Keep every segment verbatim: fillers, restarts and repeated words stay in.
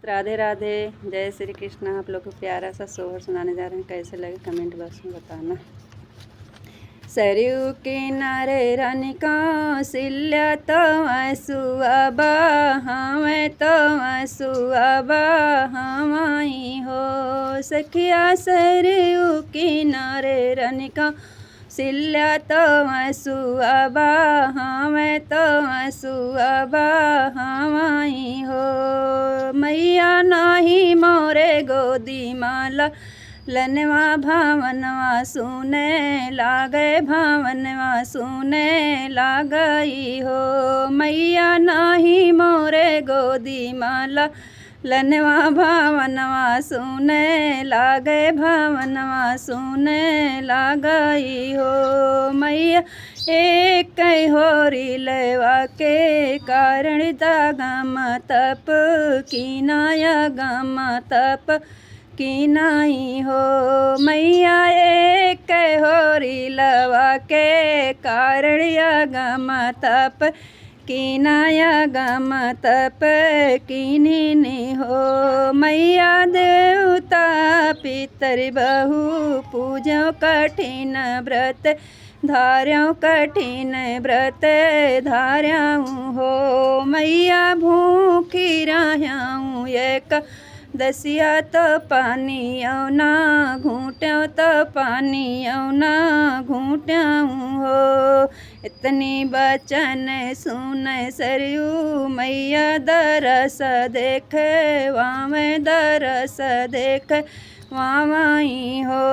राधे राधे, जय श्री कृष्णा। आप लोग को प्यारा सा सोहर सुनाने जा रहे हैं, कैसे लगे comment box में बताना। सरयू किनारे रानी कौशल्या तो सुअबा, हमें तो सुअबा हमाई हो। सखिया सरयू किनारे रानी कौशल्या तो सुअबा, हमें तो सुअबा हमाई हो। मैया नाही मोरे गोदी माला लनवा भावनवा सुने लागे, भावनवा सुने लागई हो। मैया नाही मोरे गोदी माला लनवा भावनवा सुने लागे, भावनवा सुने लागई हो। मैया एक होरी लेवा के कारण दागम तप कीना, या गम तप कीनाई हो। मैया एक होरी लवा के कारण या गम तप कीना, या गम तप कीनी हो। मैया देवता पितर बहु पूजो कठिन व्रत धार्यों, कठिन व्रत धार्यों हो। मैया भूखी रह्यों एक दसिया तो पानी औना घूट्यों, तो पानी औना घूट्यों हो। इतनी बचन सुन सरयू मैया दरस देखे, वावे दरस देखे वावई हो।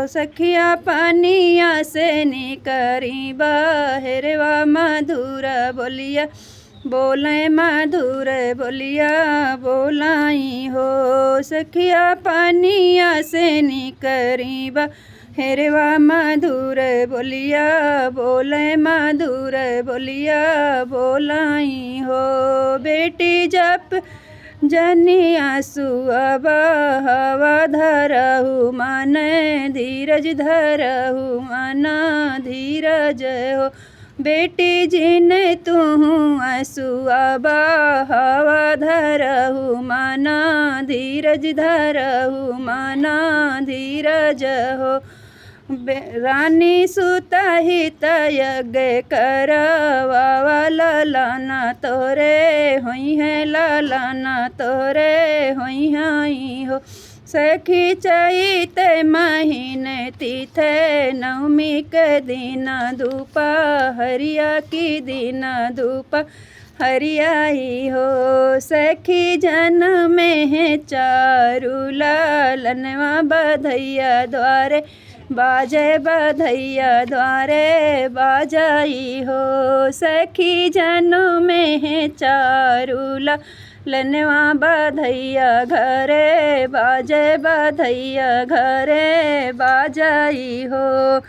सखिया पनिया से निकरी बहरवा, मधुर बोलिया बोले, मधुर बोलिया बोलाई हो। सखिया पनिया से निकरी बहरवा, मधुर बोलिया बोले, मधुर बोलिया बोलाई हो। बेटी जप जनिया सुअबा, हवा धरहु मन धीरज, धरहु मन धीरज हो। बेटी जिन तुहु असुअबा, हवा धरहु मन धीरज, धरहु मन धीरज हो। बे-, रानी सुतहित यज्ञ करवावा, ललन तोरे होइहैं, ललन तोरे होइहैं हो। सखी चैत महीन तीथे नवमी के दिन दुपहरिया की दिन दुपहरिया ही हो। सखी जनमे हैं चारू ललनवा बधैया द्वारे बाजे, बधैया द्वारे बाजाई हो। सखी जनमे हैं चारू ललनवा बधैया घरे बाजे, बधैया घरे बाजाई हो।